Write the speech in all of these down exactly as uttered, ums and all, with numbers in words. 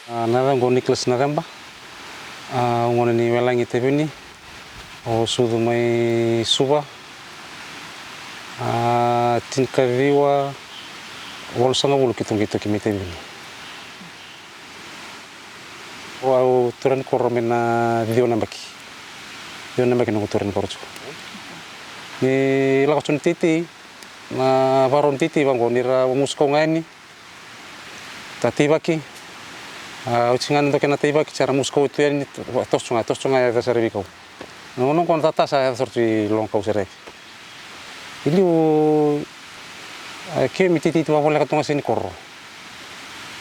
A, na yacaqu o Nicholas Naceba. A, au gone ni Welagi, Taveuni. Au sucu mai Suva. A, tinikaciwa walusagavulu keitou qai toki mai Taveuni. Au turaga ni koro mai na ciwa na yabaki. Ciwa na yabaki noqu turaga ni koro tiko. Ni lako tiko ni teitei, na vakarau ni teitei vaqo, ni ra musu kau ga yani. Ta teivaki. A, oti ga ni dua kena teivaki, sa ra musu kau tu yani, toso tu ga, toso tu ga, yaco sara i veikau. Na gauna qo na tata sa yaco sara tu i loga kau sara. I liu, a, keimami teitei tu vakavoleka tu ga se ni koro.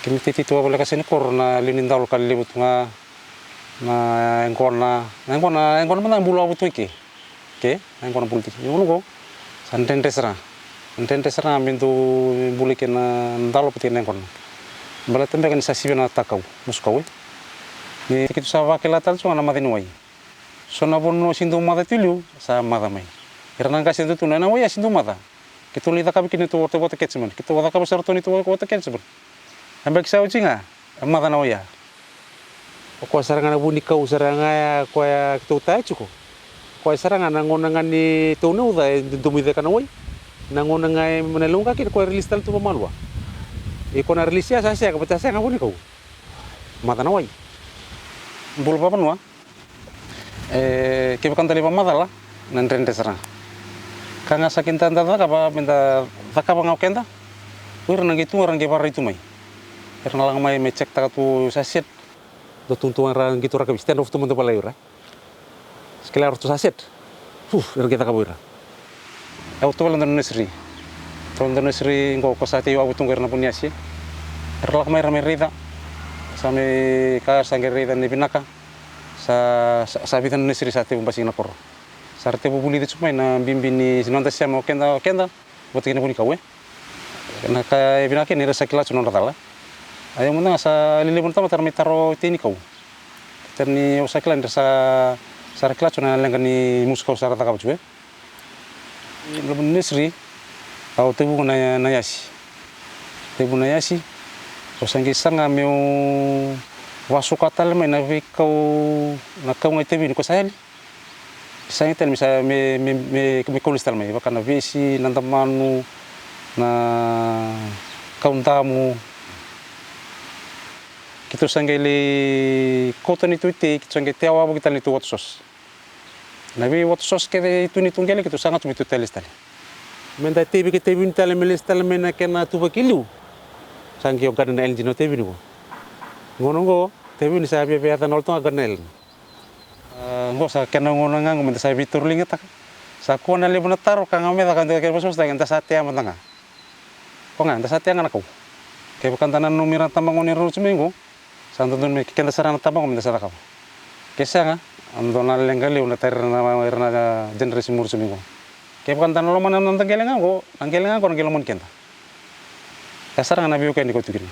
Keimami teitei tu vakavoleka se ni koro, na liu ni dalo ka levu tu ga, na yaqona, na yaqona, yaqona mada ga bula vakavutu ke. Ke, na yaqona bula tiko. Ni gauna qo, sa dredre sara ga. Dredre sara ga me dau bula kei na dalo vata kei na yaqona. Baleta beka ni sa sivia na takau, musu kau, e. Ni keitou sa vakila tale tu ga na maca ni wai. So na vanua sega ni dau maca tu i liu, sa maca mai. Ira na qase dau tukuna, na wai ya sega ni dau maca. Keitou lai cakava kina neitou water, water catchment. Keitou cakava sara tu neitou water catchment. A beka sa oti ga, e maca na wai ya. O koya sara ga na vunikau sara ga ya, koya keitou taya tiko. Koya sara ga na gauna ga ni tou na uca e dodomo i cake na wai. Na gauna ga e na leqa kina, koya release tale tu vakamalua. Ia koya na release ya sa sega, baleta sa sega vunikau. Maca na wai. Bula vakavanua. E, kevaka da lai vakamacala, na dredre sara ga. Ka ga sa keda da cakava, me da cakava ga o keda. O ira na qai tu ga ra qai vakarai tu mai. Era na laga mai me check taka tu sa set. Dau tu tu ga ra qai tu rakavi, stand off tu mada valai o ira. Sa kila ratou sa set. Fu, era qai cakava o ira. Au tovolea dua na nursery. Tovolea dua na nursery qo, ko sa tei wavu tu qo ira na vuniasi. Era lako mai ira me raica. Sa me ka sa qai raica ni vinaka. Sa, sa, sa vica na nursery sa tevu basika na koro. Sa ra tevu vulici tu mai na bibi ni noda sema o keda, o keda. Vata kei na vunikau, e. Na ka e vinaka kina ni ra sa kila tu na nodra cala. A, ia mada ga sa lelevu na tamata era mai taro tei ni kau. Tara ni au sa kila ni ra sa, sa ra kila tu na leqa ni musu kau sa ra cakava tu, e. Levu ni nursery, au tevuvu na, na yasi. Tevuvu na yasi, au sa qai saga meu vasuka tale mai na veikau, na kau ga e tevi ni ko sa yali. Sa qai tale me sa, me, me, me, me kau lesu tale mai, vaka na vesi, na damanu, na kaudamu. Keitou sa qai lai kauta neitou tei, keitou sa qai tewa vaki tale neitou water source. Na vei water source kece i tu neitou qele keitou saga tu me tou tei lesu tale. Me da tei vei ke tei vini tale me lesu tale mai na kena tuvaki liu. Sa qai o Garden Island na tei vini ko. Gauna qo, tei vini sa via via yaca na olo toga Garden Island. A, qo sa kena gauna ga qo me da sa veitauriligataka. Sa kua na levu na taro ka ga me caka da kena vosavosataki da sa tea mada ga. Ko ga da sa tea ga na kau. Kevaka da nanumi ira na tabagone ira na ucu mai qo. Sa dodonu me keda sara na tabagone me da sa cakava. Ke sega, a dua na leqa levu na tara ira na, ira na generation mai ucu mai qo. Kevaka da na lomana na noda qele ga qo, na qele ga qo na qele lomani keda. Ia sara ga na veiwekani ko tukuna.